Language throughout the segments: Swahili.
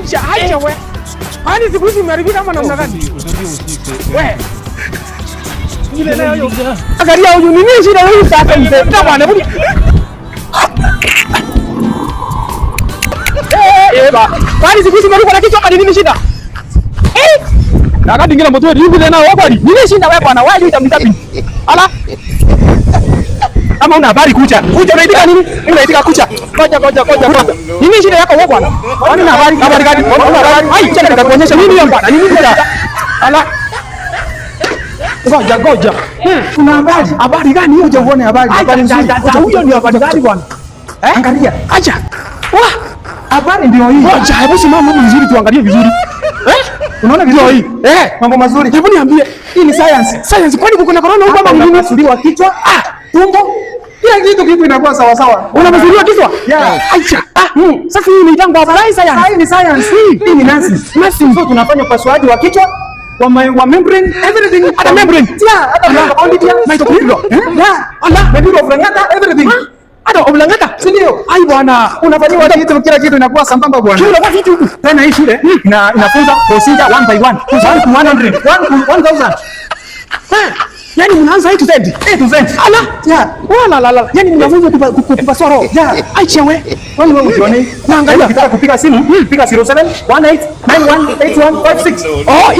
Acha, acha we. Kwani siku hizi umeharibika ama namna gani? We. Ile nayo hiyo. Angalia huyu, nini shida huyu sasa mzee? Na bwana, hebu. Eh, eh, ba. Kwani siku hizi umerukwa na kichwa, ni nini shida? Eh? Na kadi ngine mtu hivi tena wewe, nini shida wewe bwana? Wewe utamtabi. Ala. Kama una habari kucha. Kucha unaitika nini? Unaitika kucha. Ngoja, ngoja, ngoja, ngoja. Nini shida yako wewe bwana? Kwani una habari? Habari gani? Una habari? Ai, chana nitakuonyesha nini hiyo bwana? Nini shida? Ala. Ngoja, ngoja. Kuna habari. Habari gani hiyo? Kuja uone habari. Habari nzuri. Huyo ndio habari gani bwana? Eh? Angalia. Acha. Wah. Habari ndio hii. Ngoja, hebu simama hapo vizuri tuangalie vizuri. Eh? Unaona vizuri hii? Eh, mambo mazuri. Hebu niambie, hii ni science. Science, kwani kuko na corona huko ama nini? Unapasuliwa kichwa, tumbo, kila kitu inakuwa sawa sawa. Unapasuliwa kichwa? Yeah. Acha. Ah, sasa hii ni jambo habari science. Hii ni science. Hii ni nursing. Nursing. So tunafanya upasuaji wa kichwa, wa membrane, everything. Hata membrane. Yeah, hata mitochondria. Mitochondria. Yeah. Ala, medulla oblongata, everything. Hata oblongata. Si ndio? Ai bwana, unafanyiwa kitu, kila kitu inakuwa sambamba bwana. Kila kwa kitu. Tena hii shule inafunza procedure 1 by 1. 1 to 100, 1 to 1000. Yaani mnaanza A to Z. A to Z. Ala. Yeah. Wala la la. Yaani mnafunza kupasua roho. Yeah. Aicha we. Kwani wewe usione? Naangalia. Ukitaka kupiga simu, piga 07 18 91 81 56. Oh,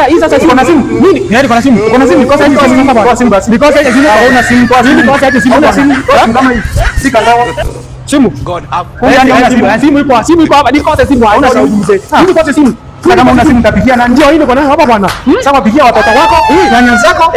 hii sasa Uko na simu? Nini? Yaani kuna simu. Uko na simu? Nikosa hiyo simu Kwa simu basi. Nikosa hiyo simu. Hauna simu, kwa simu. Nikosa hiyo simu. Hauna simu. Kwa simu kama hii. Sika ndawa. Simu. God have Yaani hauna simu. Simu iko hapa. Nikosa simu. Hauna Hauna simu. simu mzee. Nikosa simu. Sasa kama una simu utapigia nani? Ndio hii niko nayo hapa bwana. Sasa pigia watoto wako, nyanya zako,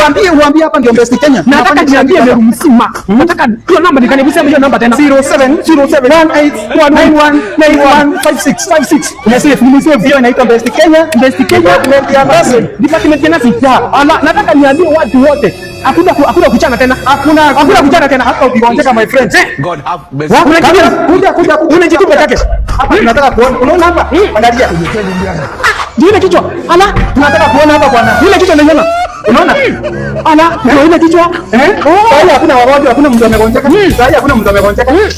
uambie uambie hapa ndio best Kenya. Nataka niambie Meru mzima. Nataka hiyo namba, nikanibusema hiyo namba tena. 07 07 18 91 91 56 56. Nimesave, Nimesave. Hiyo inaitwa Best Kenya. Best Kenya Department ya Nursing. Department ya Nursing. Ala, nataka niambie watu wote. Hakuna kuchana tena. Hakuna kuchana tena. Hata ukigonjeka my friend. God have mercy. Unajibu Kuja, kuja, kuja. Unajibu peke yake. Hapa tunataka kuona. Unaona hapa? Angalia. Ndio ile kichwa. Ala, Tunataka kuona hapa bwana. ile kichwa naiona. Unaona? Ala, ndio ile kichwa. Eh? Sasa hakuna wagonjwa, hakuna mtu amegonjeka. Sasa hakuna mtu amegonjeka. Eh.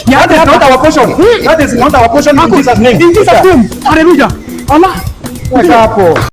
That is not our portion. That is not our portion in Jesus' name. In Jesus' name. Hallelujah. Ala. Wacha hapo.